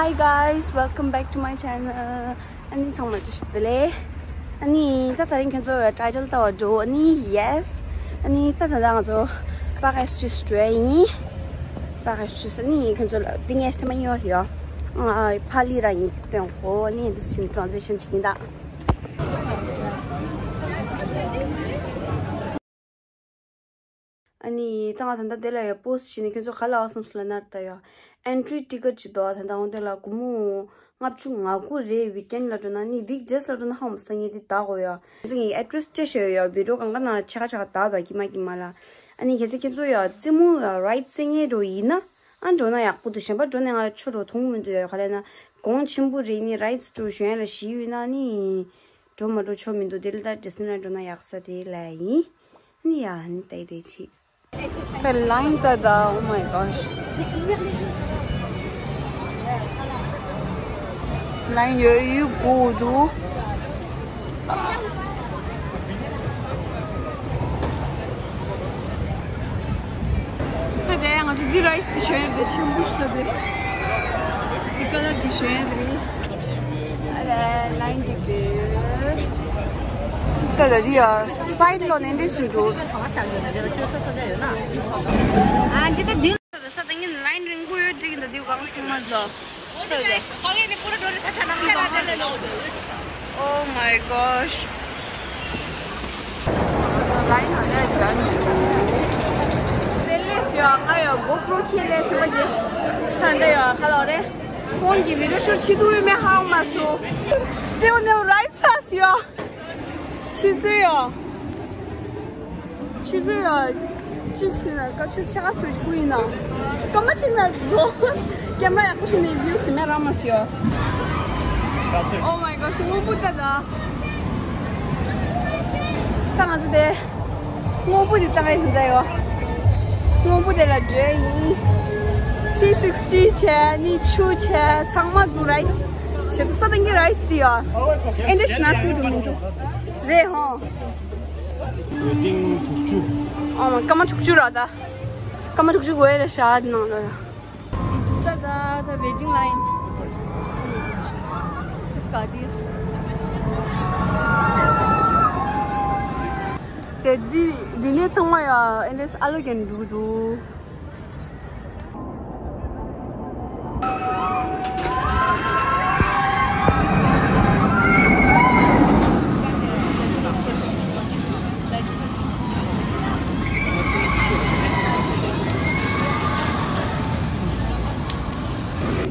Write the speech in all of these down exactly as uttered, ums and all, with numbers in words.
Hi guys, welcome back to my channel. ཨ་ནི་ཚང་མ་བཀྲ་ཤིས་བདེ་ལེགས། ཨ་ནི་ད་དེ་རིང་ཁྱེད་ཚོ་ཡ་ཊའི་ཊལ་ལྟ་བ་འགྲོ། ཨ་ནི་ཡེ་སི། ཨ་ནི་ད་ད་ལྟ་ང་ཚོ་པ་ག་ཤི་ཊི་འགྲོ་ཡ་ཡིན། པ་ག་ཤི་ཊི། ཨ་ནི་ཁྱེད་ཚོ་ལ་འདི་ངས་ཐེངས་མ་གཉིས་པ་རེད་ཡ། ཨ། ཕ་ལི་ར་ཡིན་སྟོན་གོ། ཨ་ནི་འདི་ཕྱིན་ཊི་རན་སི་ཤན་བྱེད་ཀྱིན་གདའ། ཨ་ནི་ད་ང་ད་ལྟ་དེ་ལ་ཡ་པོ་སི་ཊི་བྱས་ནས་ཁྱེད་ཚོ་ག་ལ་ཨོ་སམ་སི་ལ་ནར་ད་ཡ། ཨེན་ཊི་རི་ཊི་ཀེ་ཊི་ཅིག་འདུག་ད་ལྟ་འོང་དེ་ལ་སྒོར་མོ་ལྔ་བཅུ་ང་དགུ་རེད། ཝིག་ཨེན་ཌི་ལ་འགྲོ་ན། ཨ་ནི་ཝིག་ཌེ་སི་ལ་འགྲོ་ན་ཧ་མ་སང་ངས་འདི་ད་གོ་ཡ། ཁྱེད་ཚོ་ངའི་ཨེ་ཌི་རེ་སི་སྤྲད་ཤེས་ཡོད་ཡ། བི་ཌི་ཡོ་སྒང་ག་ན་ཆེ་ཁ་ཆེ་ཁ་ད་ད་ཀྱི་མ་ཀྱི་མ་ལ། ཨ་ནི་ཁྱེད་ཚོ་ཁྱེད་ཚོ་ཡ་རྩེད་མོ་རའི་ཌི་སི་རྩེད་མཁན་འགྲོ་ཡིན་ན། ཨ་འགྲོ་ན་ཡག་པོ་འདུག་གཞན་པ་འགྲོ་ནས་ང་ཆོ་འགྲོ་མཐོང་མི་འདུག་ཡ། ག་ལ་ན་གོང་ཆེན་པོ་རེད། ནི་རའི་ཌི་སི་འགྲོ་གཞོན་ལ་ཞིག་ཡོད་ན་ནི། འགྲོ་མ་འགྲོ་ཆོ་མི་འདུག་དེ་ལ་ད་ཌི་སི་ནི་ལེན་ཌི་འགྲོ་ན་ཡག་ས་རེད་ལ་ཡིན། ནི་ཡ་ནི་ད་དེ་ཆི། ད་ལའིན་ད་ད། Oh my gosh. ལའིན་ཡོད་ཡོད་དགོས་འདུག་ད་དེ་ང་ཚོ་འདི་རའི་ཌི་སི་འདི་གཞོན་རེད། ཆེན་པོ་ཞིག་ལ་དེ། འདི་ཀ་ལར་འདི་གཞོན་རེད། ཨ་རེ། ལའིན་འགྲིག་འདུག་ད་ད་འདི་ཡ་སའི་ཌི་ལོ་ནས་འདི་བཞིན་འདུག་ཨ་འདི་ད་འདི་ས་ད་ངན་ལའིན་རིང་པོ་ཡོད་འགྲིག་འདུག་འདི་གང་སོང་མ་ལོ། Oh my gosh. ཕོན་གྱི་བི་ཌི་ཡོ་ཤུཊ་བྱེད་འདུག་ཡོད་མེད་ཧ་གོ་མ་སོང་། སེའུ་ནེའུ་རའི་ཚ་སི་ཡོ། ཆུ་ཚོད་ཡོ། ཆུ་ཚོད་ཡོ། གཅིག་ཟིན་ན་སྐབས་ཆུ་ཚོད་ཕྱེད་ཀ་ཙམ་ཞིག་སྒུག་ཡིན་ན། སྐར་མ་གཅིག་ན་བཟོ། ཀེམ་ར་ཡག་པོ་ཞིག་ནས་བིའུ་ཟིན་མེད་རང་མ་སི་ཡོ། Oh my gosh. སྔོན་པོ་ལྟ་ད། ད་ང་ཚོ་དེ། སྔོན་པོ་དེ་ལྟ་ག་ཡིན་ད་ཡོ། སྔོན་པོ་དེ་ལ་འགྲོ་ཡིན། ཐི་རི་སིག་སི་ཊི་བྱས། ནི་ཆུ་བྱས། ཚང་མ་འདུག་རའི་ཌི་སི་བྱས་འདུག་ས་དང་གི་རའི་ཌི་སི་དེ་ཡོ། ཨེ་འདྲ་ཞིག་ན་ཚོད་འགྲོ་མི་འདུག་རེད་ཧོ། ཝེ་ཊིང་དྲུག་ཅུ། ཨོ་མ། སྐར་མ་དྲུག་ཅུ་ར་ད། སྐར་མ་དྲུག་ཅུ་འགོར་ཡ་རེད་ཤག་འདི་ནང་ལ་ར། ད་ད་ད་ཝེ་ཊིང་ལའིན། དེ་འདི་འདི་ནས་ཚང་མ་ཡ་ཨེ་འདྲས་ཨ་ལོ་རྒྱན་འདུག་འདུག་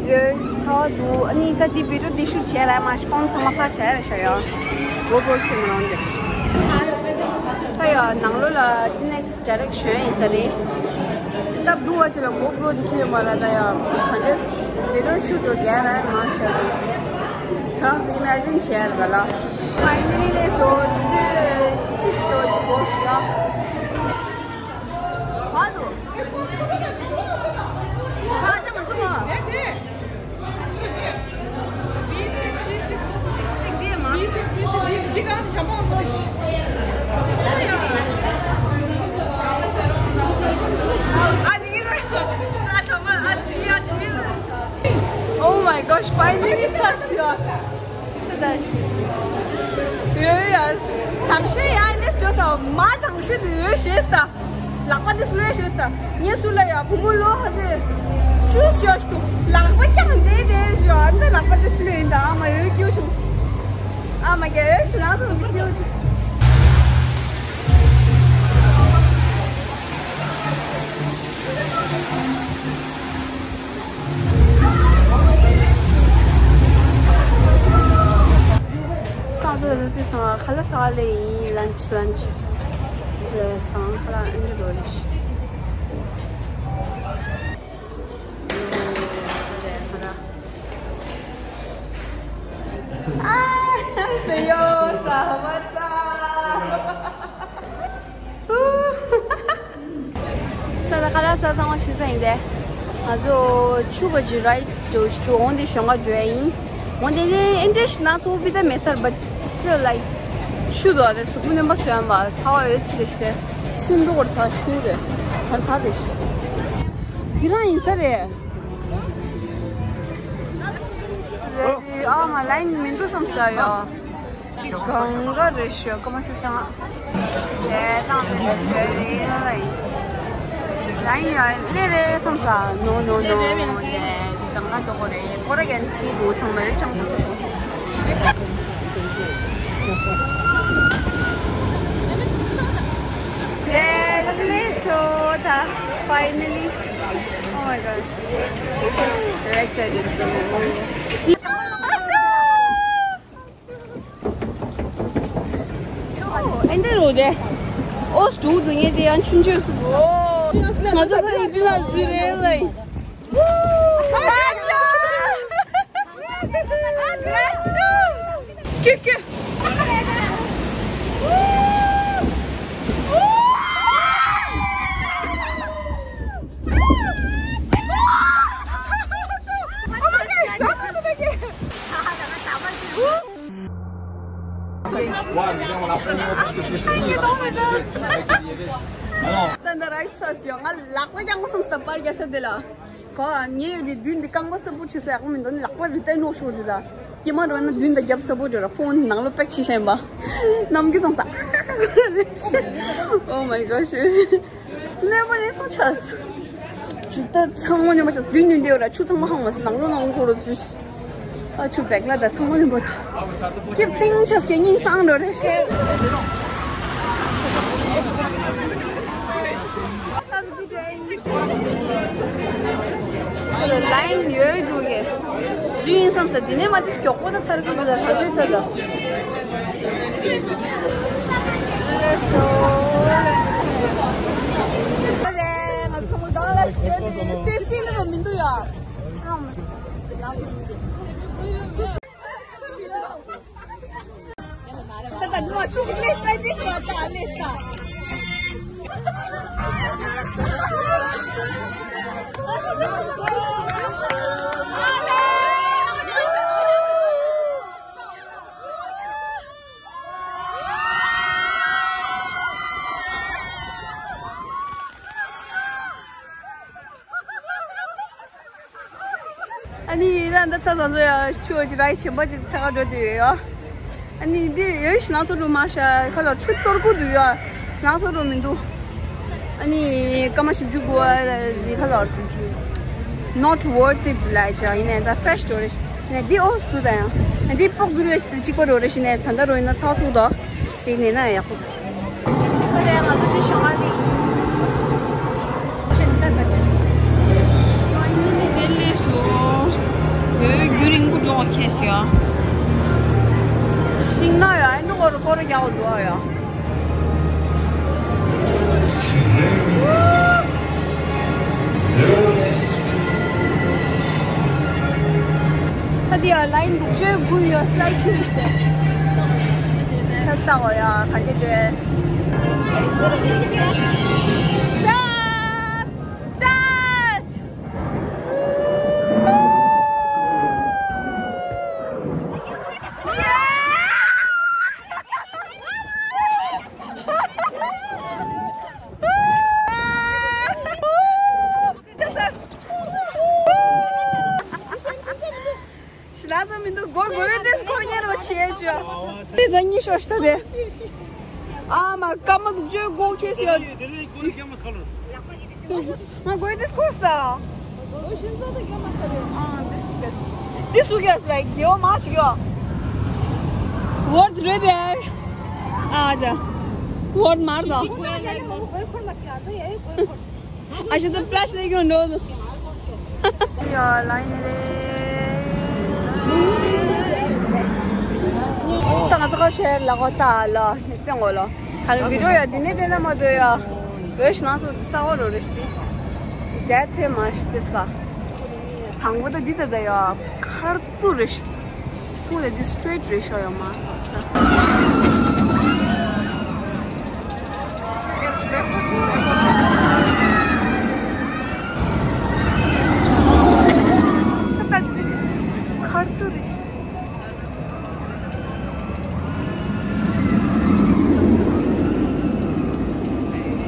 ཡོད་ཚ་བ་འདུག་ཨ་ནི་ད་འདི་བི་ཌི་ཡོ་འདི་ཤུཊ་བྱས་ལ་མ་ཤི་ཕོན་ཚང་མ་ཕར་བཞག་ཡ་ལ་བཞག་ཡ། གོ་པྲོ་ཁྱེར་མི་རུང་འདི་རེད། ད་ཡ་ནང་ལོགས་ལ་འདི་ནེག་སི་ཌའི་རེག་ཤན་ཡིན་ས་རེད། སྟབས་སྡུག་པ་ཅིག་ལ་གོ་པྲོ་འདི་ཁྱེར་ཡོད་མ་རེད། ད་ཡ་ག་འདྲས་བི་ཌི་ཡོ་ཤུཊ་འགྲོ་རྒྱག་ར་མ་ཤེས། ཁྱེད་རང་ཚོ་ཨི་མེ་ཇིན་བྱས་ལ་ད་ལ། ཕའི་ནལ་ལི་ལས་སོ་ཆུ་ཚོད་གཅིག་ཙམ་ཅིག་འགོར་སོང་ཡ། བར་དུ། ཁ་ཤ་མ་བཙུགས་ཨ། Oh my gosh, finally touch your. ཡོད་ཡ། དང་ཤོས་ཡ་འདྲས་བྱོས་ས་མ་དང་ཤོས་དུ་ཡོད་ཤེས་ད། ལག་པ་དེ་སློས་ཤེས་ད། ངས་སུ་ལ་ཡ་བུ་མོ་ལོ་ཧ་ཟེ། ཅུས་ཤོས་དུ་ལག་པ་ཀྱང་དེ་དེ་ཞོ། ཨ་འདི་ལག་པ་དེ་སློས་ཡིན་ད། ཨ་མ་ཡོད་སྐྱོ་བྱུང་། ཨ་མ་རྒྱ་ཡོད་ཤི་ན་སོང་གི་སྐྱོ། ཁ་སོ་ཟ་དེ་སང་ཁ་ལ་ས་ལེ་ཡིན། ལན་ཆི་ལན་ཆི་ལེ་སང་ཁ་ལ་ཨན་ཇི་རོ་ལེ་ཤི། ཨ་དེ་ཡོ་ས་བ་ཙ། ད་ལྟ་ཁ་ལག་ཟ་ཚང་མ་ཤི་ས་ཡིན་ཏེ། ང་ཚོ་ཆུ་ག་ཅི་རའི་ཌི་འགྲོ་ཞིག་འདུག་འོང་དེ་ཞོན་ག་འགྲོ་ཡ་ཡིན། འོང་དེ་ནས་ཨེ་འདྲས་ཤི་ན་ཚོ་བི་ད་མེད་སར་but still like ཆུ་དོ་དེ་གཟུགས་པོ་རྣོན་པ་བཟོ་ཡ་མ་ཚ་བ་ཡོད་ཚི་དེ་ཤི་དེ། ཆུ་འགྲོ་གོར་ཚ་ཤུ་དེ་ད་ཚ་དེ་ཤི། དེ་རང་ཡིན་ས་རེད། ཨ་མ་ལའིན་མི་འདུག་བསམ་ས་ཡ། གང་ག་རེ་ཤོད་ཀ་མ་ཤོད་ཤང་། དེ་དང་དེ་དེ་རེ་ལའིན། ལའིན་ཡ་ལེ་རེ་བསམ་ས། ནོ་ནོ་ནོ། དེ་དེ་གང་ག་དོ་གོ་རེ་ཀོ་ར་གན་ཁྲི་གོ་ཚང་མ་ཡོད་ཅང་གོ་ཚང་། Yes, so that finally. Oh my gosh. Very excited. ཨེ་འདི་རུ་དེ། ཨོ་སུ་དུ་ངེ་དེ་ཡང་ཆུང་ཆུང་སུ། ང་ཚོ་ས་ཡི་དུ་ལ་ཟི་རེད་ལེ། ཨ་ཅོ། ཨ་ཅོ། ཀྱུ་ཀྱུ། ད་ད་རའི་ས་སུ་ཡོང་། ང་ལག་པ་རྐྱང་པ་སོང་སྟབས་པར་རྒྱག་ས་དེ་ལ། གོ་ངས་ཡོད་དེ་མདུན་འདི་རྐང་པ་སྲབ་པོ་བྱེད་ས་ཡག་པོ་མི་འདུག་ལག་པ་རི་ཏའི་ནོ་ཤོ་དེ་ལ། ཀྱེ་མ་རོ་ན་མདུན་ད་རྒྱབ་སྲབ་པོ་འགྲོ་ར། ཕོན་ནང་ལོ་པེག་ཆི་ཤན་པ། ནམ་གི་སོང་ས། Oh my gosh. གནོད་པ་ལས་སོང་ཆ། ཇུ་ཏ་ཚང་མ་གནོད་པ་ཆ། མདུན་མདུན་དེ་ར་ཆུ་ཚང་མ་ཧང་མ་ནང་ལོ་ནང་ཁོ་རོ་ཚུ། ཨ་ཆུ་བེག་ལ་ད་ཚང་མ་ནི་བོར། ཀེབ་ཏིང་ཆས་ཀེ་ཉིན་སང་འགྲོ་རེ་ཤེ། ལའིན་ཡོད་འདུག་གེ། ཟུ་ཡིན་བསམ་ས་དེ་ནས་མ་དེ་མགྱོགས་པོ་ད་ཚར་གི་འདུག་ད་ད་དུས་ད་ད། ང་ཚོ་མོ་ད་ལ་ཞིག་ཡོད་དེ་སེབ་ཅིང་ལ་མི་འདུག་ཡ། ཨ་ནི་ཡིན་ན་འདི་ཚ་ཚང་ཚོ་ཡ་ཆུ་ཅི་རའི་ཆེན་པོ་ཅིག་ཚ་ག་འགྲོ་དུས་ཡོད། ཨ་ནི་འདི་ཡོད་ཞི་ན་ཚོ་རུ་མ་ཤ་ཁ་ལ་ཆུ་གཏོར་གུ་འདུག་ཡ། ཞི་ན་ཚོ་རུ་མི་འདུག་ཨ་ནི་སྐར་མ་བཞི་བཅུ་དགུ་བ་འདི་ཁ་ལ་not worth it ལ་ཅ་ཡིན་ནའི་ད་ཧྥེ་རེཤ་འགྲོ་རེ་ཤི་ནས་འདི་ཨོ་སུ་དུ་ད་ཡང་འདི་པོག་དུ་རེ་ཤི་དུ་གཅིག་པ་འགྲོ་རེ་ཤི་ནས་ད་ད་རོ་ཡིན་ན་ཚ་ཚུགས་དོ། དེ་ནས་ན་ཡག་པོ་འདུག་ཁོ་རེ་ང་ཚོ་འདི་ཤོང་ཨ་ནི། ཤིང་རྟ་ད་དེ། ཨ་ནི་འདི་དེ་ལས་སོ། བོད་རྒྱུ་རིང་པོ་འགྲོ་བ་ཁེས་ཡ། ཤིང་ནགས་ཡ་ཨ་ནི་སྐོར་སྐོར་རྒྱག་འདུག་ཨ་ཡ། ད་འདི་ཡ་ལའིན་འདུག་ཅོས་དགུ་ཡ་སི་ལའིཌ་ཁྱེར་ཤི་ཏེ། ད་ལྟ་འོ་ཡ་ག་འདྲ་དེ། Start! Start! ཞི་ལ་ཚོ་མི་འདུག་སྒོ་སྒོ་ཡོད་དེ་སྐོར་ཉེ་རོ་ཆེ་ཅོ། དེ་ད་གཉིས་ཤོག་ཤི་ད་དེ། ཨ་མ་ཀ་མ་དུ་ཅོ་སྒོ་ཁེ་ཤི་ཡོད། ང་སྒོ་ཡོད་དེ་སྐོར་ས། འདི་སུ་ག་ལ་རྒྱལ་བ་མ་ཅིག་ཡོད། ཝར་རེད་དེ། ཨ་ཅག་ཝར་མར་དོ། ཨ་ཞིག་ཏུ་ཕ་ལེ་ཤི་ལེ་གྱོན་འགྲོ་འདུག་ཡ་ལ་ཡིན་རེད། ད་ང་ཚོ་ཁ་ཤས་ལ་གོ་ད་ལ་སྟེང་གོ་ལ་ག་ལ་བི་ཌིའོ་ཡ་འདི་ནས་བསྟན་ན་མ་འདོད་ཡ། བོད་ཤི་ན་ཚོ་ས་འོ་རོ་རེ་ཤི་ཏི། རྒྱ་ཐོས་མ་ཤི་ཏི་སྐ་དང་པོ་ད་འདི་ད་ད་ཡ་ཁར་ཏུ་རེ་ཤི། ཁུངས་དེ་འདི་སི་ཊེ་ཊི་རེད་ཤག་ཡོད་མ་རེད། ཁར་ཏུ་རེད།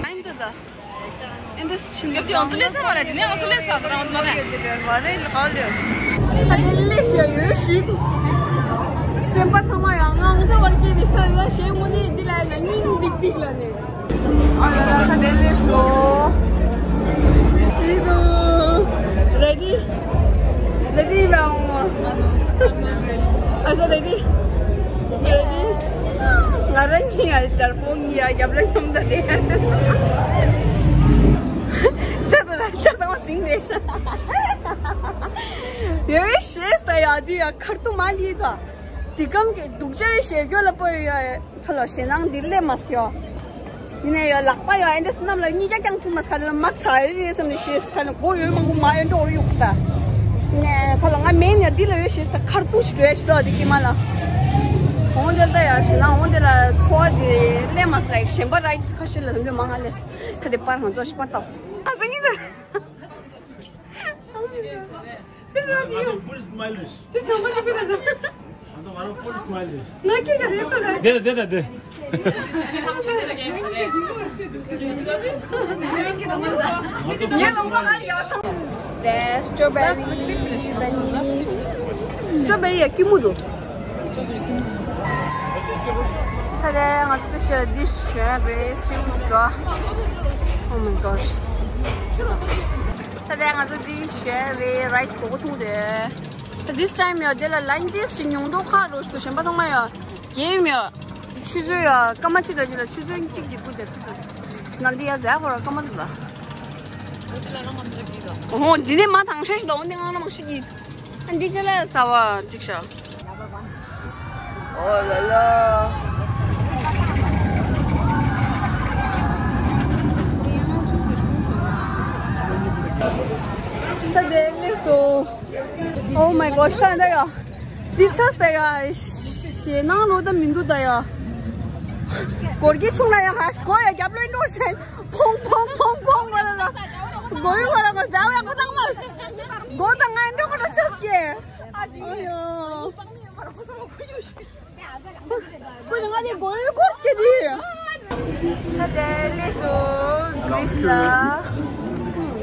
ཨ་འདི་ད། ཨེ་འདི་ཤིང་གི་ཡང་ཚུལ་ལས་ས་མ་རེད། དེ་ནས་ང་ཚུལ་ལས་ས་དང་རང་མ་རེད། མ་རེད་ལ་ག་ལས། ད་དེ་ལས་ཤེས་ཡོད་ཤ། སེམས་པ་ཚང་མ་ཡང་དངངས་འཚབ་བར་སྐྱེས་ནས་ལྟ་ཡ་ཞེ་དངོས་གནས་འདི་ལ་ཡ་སྙིང་ལྡིག་ལྡིག་ལ་ནས། ཨ་ལ་ལ་ཁ་བདེ་ལེགས་སོ། ཤི་དུ། རེ་ཌི། རེ་ཌི་བའོ། ཨ་ས་རེ་ཌི། རེ་ཌི། ང་རང་གཉིས་ཡ་དྲ་ཕོ་གཉིས་ཡ་རྒྱབ་ལ་མཉམ་ད་དེ། ཅ་ད་ད་ཅ་ཚང་མ་ཟིང་ནས་ཤ། ཡོད་ཤེས་ད་ཡ་འདི་ཡ་ཁར་ཏུ་མ་ལི་ད། འདི་གམ་གྱི་སྡུག་ཅག་ཞེ་རྒྱུ་ལ་པོ་ཡོད་ཡ། ཁ་ལོ་ཞེ་སྣང་འདི་ལས་མ་སོ། ཡིན་ནའི་ཡོད་ལག་པ་ཡོད་ཨེ་འདྲ་སྣམ་ལ་གཉིས་ཀ་ཀྱང་ཐུག་མ་ཁ་ལ་མ་ཚ་རེ་རེ་བསམ་ནས་ཞེས་ཁ་ལ་མགོ་ཡོད་མང་པོ་མ་ཡོད་འགྲོ་རེ་ཡོད་ད། ཡིན་ནའི་ཁ་ལོ་ང་མེད་ནས་འདི་ལ་ཡོད་ཞེས་ད་ཁར་ཏུ་ཞིག་འགྲོ་ཡ་ཞིག་ད་འདི་ཀྱི་མ་ལ། འོང་དེ་ལ་ད་ཡ་ཞེ་སྣང་འོང་དེ་ལ་ཚོ་བ་འདི་ལས་མ་སོ་ལ་ཞེན་པ་ར་ཁ་ཤས་ལ་འདི་མང་ང་ལས་ཁ་དེ་པར་ང་ཚོ་ཞིག་པར་ཏོ། ཨ་ཙི་ཡིན་ད། ང་ཚོ་ཕུལ་སི་མའི་ལི་ཞིག་ང་ཚོ་ང་ཚོ་ཕུལ་སི་མའི་ལི་ཞིག་ང་སྐད་ཆ་རེད་པ་ད། དེ་དང་དེ་དང་དེ། ངའི་ལུང་པ་ང་ཡག་ཚང་། དེ་སི་ཊོ་བེ་རི་ཝ་ནི། སི་ཊོ་བེ་རི་ཡ་སྐྱིད་མོ་འདུག་ད་དེ་ང་ཚོ་དེ་ཕྱིར་འདི་ཞོན་རེད་སེམས་ཅིག་ག Oh my gosh. ད་ལྟ་ང་ཚོ་འདི་ཞོན་རེད་རའི་ཌི་གོ་གོ་འཐུང་དེ། ད་this time ཡ་དེ་ལ་ལའིན་ཏིས་ཞིག་ཉུང་མདོག་ཁ་རོ་ཞིག་ཏུ་གཞན་པ་ཚང་མ་ཡ་རྒྱལ་ཡིན་ཡ། ཆུ་ཚོད་ཡ་སྐར་མ་གཅིག་དང་གཅིག་ལ་ཆུ་ཚོད་གཅིག་གཅིག་དགུ་དེ་ཚོད་དུ་ཞིག་ན་འདི་ཡ་ཟ་ཁོ་ར་སྐར་མ་དུ་ལ། འོ་འདི་ནས་མ་དང་ཤོས་ཞིག་དང་འོ་འདི་ངང་ན་མང་ཤོས་ཀྱི། ཨ་འདི་ཅ་ལག་ཟ་བ་འགྲིག་ཤག་ཨོ་ལ་ལ། ད་དེ་ལེགས་སོ། Oh my gosh, ད་ད་ཡ། འདི་ཚ་ད་ཡ། ཞེད་སྣང་ལོ་ད་མི་འདུག་ད་ཡ། སྒོར་གྱི་ཆུང་ལ་ཡ་ཧ་ཤ་གོ་ཡ་རྒྱབ་ལོས་འགྲོ་ཤན། ཕོང་ཕོང་ཕོང་ཕོང་གོ་ལ་ལ། སྒོ་ཡུ་གོ་ལ་གོ་ཟ་བ་ཡ་གོ་ད་མ། སྒོ་ད་ང་འགྲོ་གོ་ད་ཆོས་ཀྱི། ཨ་ཡོ། ཁོ་ང་ནི་མགོ་ཡོད་སྐོར་སྐྱེ་དུས། ད་དེ་ལས་སུ་གྲིས་ལ།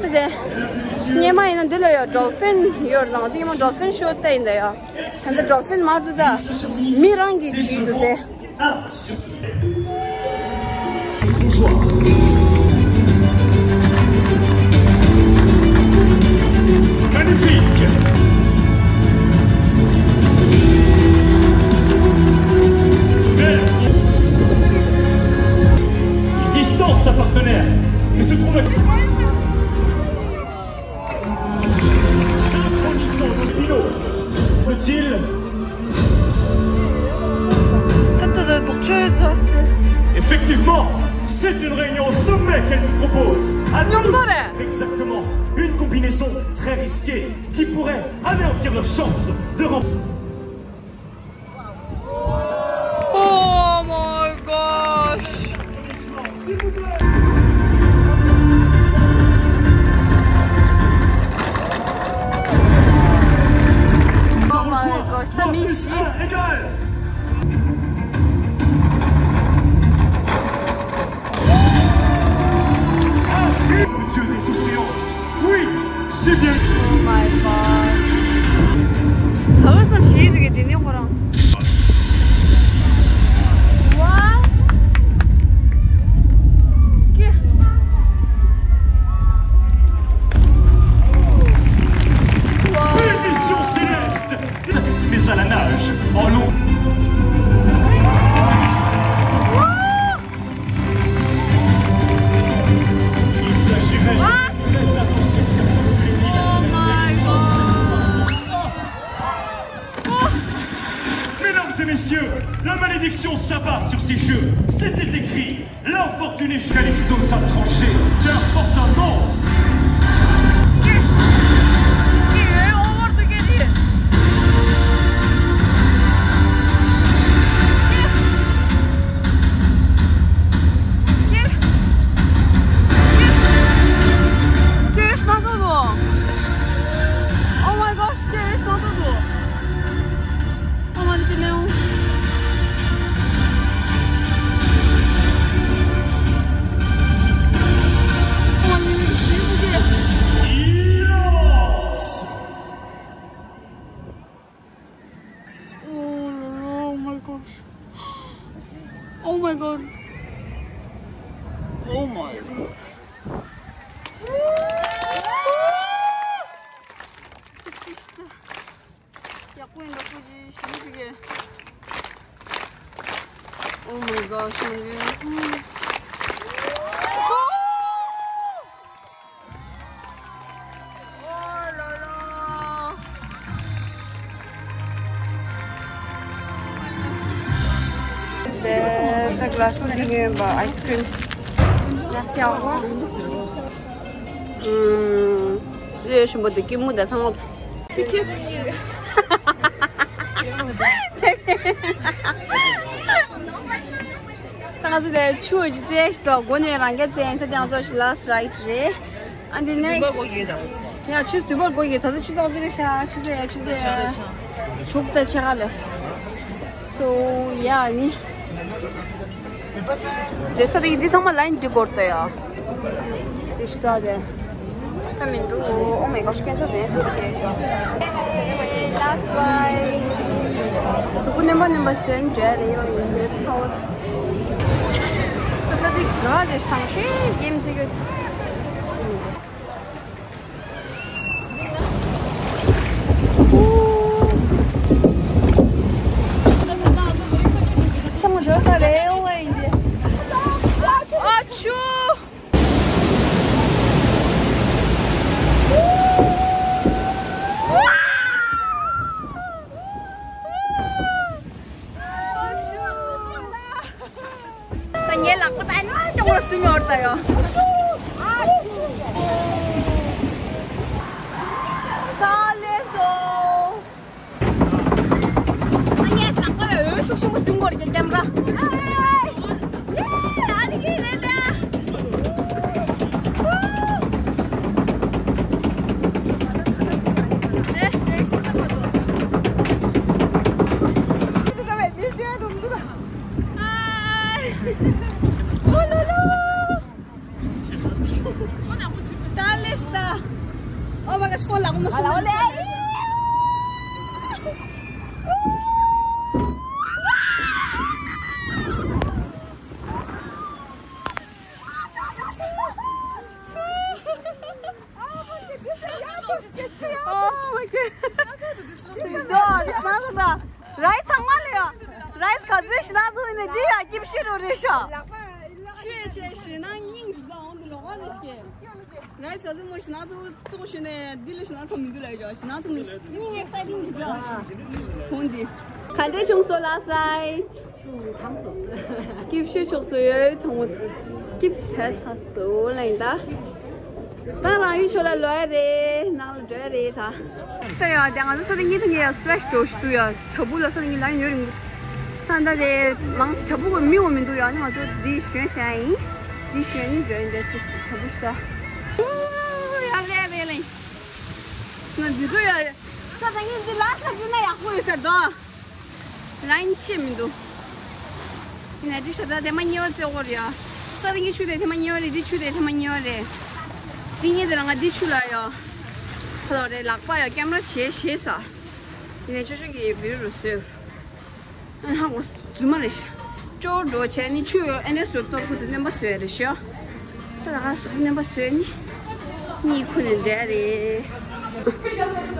ད་དེ། སྙེ་མ་ཡིན་ན་འདི་ལ་ཡོད་ཌོལ་ཕིན་ཡོད་རང་ཚིག་མ་ཌོལ་ཕིན་ཤོ་ཏ་ཡིན་ད་ཡོད། ད་ལྟ་ཌོལ་ཕིན་མ་འདུག་ད། མི་རང་གི་བྱིས་འདུག་སྟེ། Magnifique. Mais il distance sa partenaire. Mais c'est trop. Synchronisons nos spinaux. Peut-il Effectivement, c'est une réunion au sommet qu'elle nous propose. À nous, exactement, une combinaison très risquée qui pourrait anéantir leur chance de remporter. Oh my gosh. S'il vous plaît. Oh my gosh, t'as mis ici. Égal. Dieu des océans. Oui, c'est bien. Oh my god. ཟ་བ་སང་ཞིག་དེ་ག་དེ་ནས་ཁོ་རང་། What? Une mission céleste. Mais à la nage, en long. Il s'agirait de très attention. Mesdames et messieurs, la malédiction s'abat sur ces jeux. C'était écrit. L'infortuné Calypso sa tranchée. Car porte un nom. Oh my gosh, qu'est-ce que c'est? Oh my god. Oh my. ཡག་པོ་ཡིན་ད་ཁོ་ཅི་ཞིག་ཞིག་གི Oh my gosh, my god. Oh la la. The glass of ice cream. Merci, au revoir. ཨུམ། ལས་ཞིམ་པོ་འདུག་སྐྱིད་མོ་དང་ཚང་མ། ཁྱེད་ཁྱེད་སུ་ཡིན། ད་ང་ཚོ་དེ་ཆུ་ཅི་བཙལ་ཞིག་འདུག་སྒོ་ནས་རང་རྒྱ་བཙལ་ཡིན། ད་དེ་ང་ཚོ་ཞིག་last ride རེད། ཨ་འདི་next ཡ་ཆུ་དུས་པར་སྒོ་ཡི་ད་ལྟ་ཆུ་ཚོད་ཙི་རེད་ཤག་ཆུ་ཚོད་ཡ་ཆུ་ཚོད་ཡ་དྲུག་དང་ཕྱེད་ཀ་ལས། So yeah ནི། དེ་ས་དེ་འདི་ཚང་མ་line འདི་སྐོར་ད་ཡ། དེ་ཤི་ད་དེ། ས་མི་འདུག Oh my gosh, cancel དེ་ཐུག་ཆེ། Last ride. གཟུགས་པོ་མནན་པ་མནན་པ་ཟེར་འདྲ་རེད་ཡོད་ཡིན་འདི་ཚ་བོ། ས་ས་དེ་ག་རེ་ཤང་ཤེས་game ཟེར་གི། ཚང་མ་འགྲོ་ས་རེད་འོ་ཡིན་ཏེ། ཨ་ཆུ། ད་ངའི་ལག་པ་ད་ཨ་ནི་ཅོག་ལ་སུ་ཉོར་ད་ཡོ། ད་ལས་སོ། ད་ངའི་ལག་པ་ལ་འོད་ཤུགས་ཆེན་པོ་ཟིན་གོ་རེད་ཀྱང་ར། ཨ་ནི་གི་རེད་ད། Oh my gosh, phone ལག་མ་ཤོར། Oh my god. Rice ཚང་མ་ལ་ཡ། Rice ག་ཚོད་ཞིག་ན་ཚོད་ཡིན་ནས་འདི་ཡ་སྐྱིབས་ཤི་རོ་རེད་ཤག་ཆོས་ཆོས་ཞེ་ན་སྙིང་རྗེ་པོ་འོང་དུ་ལོག་པ་རེད་ཤག Rice ག་ཚོད་མོ་ཞིག་ན་ཚོད་ཏོག་ཞུ་ནས་འདི་ལ་ཞིག་ན་ཚོད་མི་འདུག་ལ་ཡ་ཞིག་ན་ཚོད་མི་འདུག་སྙིང་exciting འཇིག་པ་འོང་འདི། ག་འདྲ་བྱུང་སོང་last ride། སྐྱིད་ཤོས་ཆོག་སོ་ཡོད་ཐོང་མོ། སྐྱིད་ཆ་ཆ་སོ་ལ་ཡིན་ད། ད་རང་ཡུལ་ཕྱོགས་ལ་ལོག་ཡ་རེད། ནང་ལ་འགྲོ་ཡ་རེད་ད། ད་ཡང་དེ་ང་ཚོ་ས་དེ་གཉིས་ཐང་གི་ཡ་splash འགྲོ་ཞིག་འདུག་ཡ། བྲག་ཕུག་ལ་ས་དེ་གཉིས་ལ་ཡོད་རིང་། ད་ད་དེ་མང་ཆེ་བྲག་ཕུག་གི་མི་འོ་མི་འདུག་ཡ། ནི་ང་ཚོ་འདི་ཞོན་བྱ་ཡ་ཡིན། འདི་ཞོན་ནི་འགྲོ་ཡིན་དེ་བྲག་ཕུག་ཞིག་ད། ཡ་ལས་རེད་ལེ། ང་འདི་ཚོ་ཡ། ས་དེ་གཉིས་འདི་ལ་ས་འདི་ན་ཡག་པོ་ཡོད་ས་འདུག་ལན་ཅི་མི་འདུག་ཡིན་ན་འདི་ཤ་ད་དེ་མ་ཉེ་བ་བཙལ་དགོས་རེད་ཡ། ས་དེ་གི་ཆུ་དེ་དེ་མ་ཉེ་བ་རེད། འདི་ཆུ་དེ་དེ་མ་ཉེ་བ་རེད། འདི་ཉེ་དེ་ལ་ང་འདི་ཆུ་ལ་ཡ། ཁ་ལོ་རེད་ལག་པ་ཡ་ཀེམ་ར་བྱེད་ཤེས་ས། ཡིན་ན་ཆུ་ཆུ་གི་བི་རུ་སོས། ཨ་ཧ་གོ་རྫུན་མ་རེད་ཤ། ཅོར་འགྲོ་བྱས་ནི་ཆུ་ཡོ་ཨེ་འདྲ་སོ་གཏོར་ཁུ་དེ་མནན་པ་སོས་རེད་ཤ། ད་ད་ང་སོ་མནན་པ་སོས་ནི། གཉིད་ཁུ་ནས་བསྡད་རེད།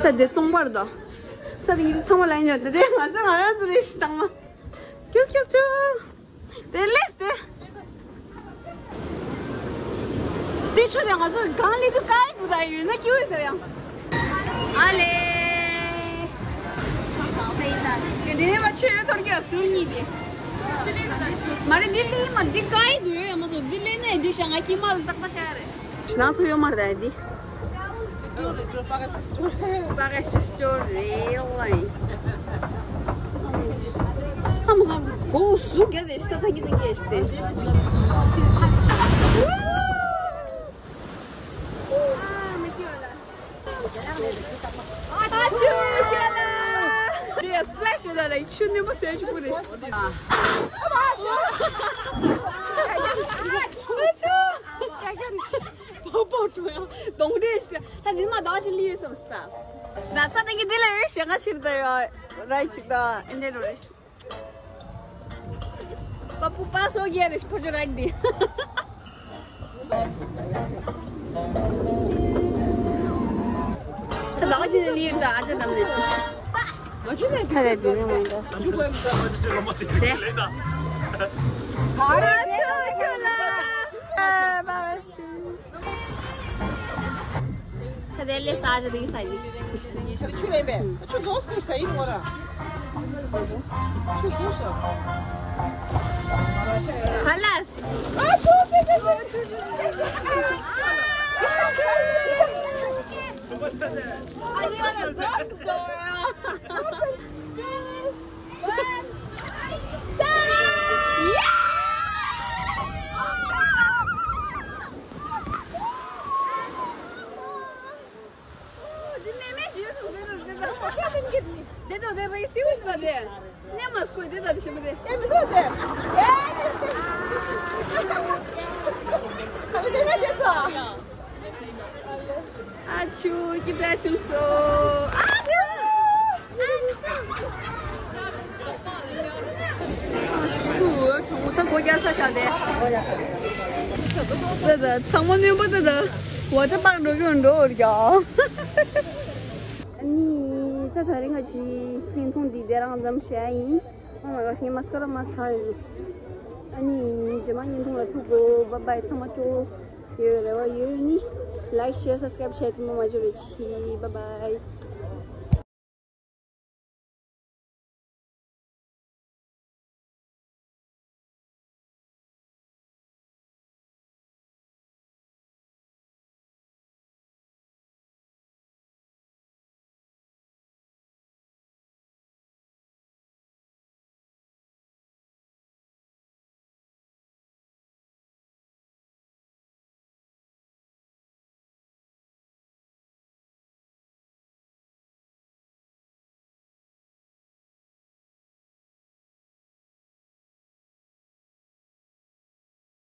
ད་དེ་སྟོང་པར་དོ། ས་དེ་གི་ཚང་མ་ལ་ཡིན་ཡོད་དེ་དེ་ང་ཚོ་ང་རང་ཚོ་རེད་ཤི་ཚང་མ། ཁྱོད་ཁྱོད་ཁྱོད། དེ་ལེས་དེ། དེ་ཆུ་དེ་ང་ཚོ་གང་ལེ་དུ་ཀའི་དུ་ད་ཡོད་ན་སྐྱིད་འོས་ཟེར་ཡང་། ཨ་ལེ། དེ་ནས་མ་ཆུ་ཡོད་ཐོར་གྱི་ཟུར་གཉིས་དེ། མ་རེད་འདི་ལེ་མ་འདི་ཀའི་དུ་ཡོད་ཡ་མ་ཚོ་འདི་ལེ་ནས་འདི་ཤ་ང་སྐྱིད་མ་ལ་ཏག་ཏག་ཤ་རེད། ཞི་ན་ཚོ་ཡོད་མ་རེད་ད་འདི། སི་ཊོར་རེད་སི་ཊོར་པ་ག་སི་སི་ཊོར། པ་ག་སི་སི་ཊོར་རེད་ལ་ཡིན། ཨ་མ་ས་གོ་སུ་ག་དེ་ས་ཐ་གི་ད་གེ་སྟེ། དེ་སི་པི་ལེ་ཤི་ཡོད་ད་ལ་ཆུ་ནི་མ་སོས་ཆུ་པོ་རེད། པོ་པོ་ཏོ་ཡང་གདོང་འདྲེ་ཞིག་ད་ནི་མ་ད་ཞིག་ལི་ཡོད་སམ་སི་ད། ན་ས་ཏན་གི་འདི་ལ་ཡོད་ཞེ་ང་ཕྱིར་ད་ཡོད་ར་ཅིག་ད་ཨེ་འདྲེ་རོ་རེ་ཞིག पप्पू पास हो गया रे, फोटो रख दी। राजी ने लिए था, आजा नमने। राजी ने था, राजी ने। दे। अरे, क्यों ला? बाबा। ཁ་དེ་ལས་ས་ཞིག་དེ་ས་ཞིག་ཆུ་རེད་པས། ཆུ་རྫོགས་སྐུ་ཞིག་ད་ཡིན་མོ་ར། ཆུ་རྫོགས་ཤོག་ཁ་ལས། ཨ་ཆུ་ཆུ་ཆུ་ཆུ། ཨ་ཆུ་ཀི་ཏྲ་ཆུང་སོ། ཨ་ཆུ་གྲོང་ད་སྒོ་རྒྱག་ས་ཤ་དེ། ད་ད་ཚང་མ་གནོན་པོ་ད་ད་ཝ་ཊར་པཱག་འགྲོ་གི་འགྲོ་འོར་རྒྱག་ཨ་ནི་ད་ད་རིང་ང་ཅི་བརྙན་ཐུང་འདི་དེ་རང་ཙམ་བྱས་ཡིན། ཨོ་མའི་གོཌ། ངས་མ་སི་ཀ་ར་མ་ཚང་ཡོད། ཨ་ནི་རྗེས་མ་བརྙན་ཐུང་ལ་ཐུག་གོ། བཱའི་བཱའི། ཚང་མ་སྤྲོ་ཡོད་རེ་བ་ཡོད་ནི། ལའིཀ་ཤེར་སབ་སི་ཀ་རའིབ་བྱས་ཐུབ་མ་མ་བརྗེད་རོགས་གྱིས། བཱའི་བཱའི།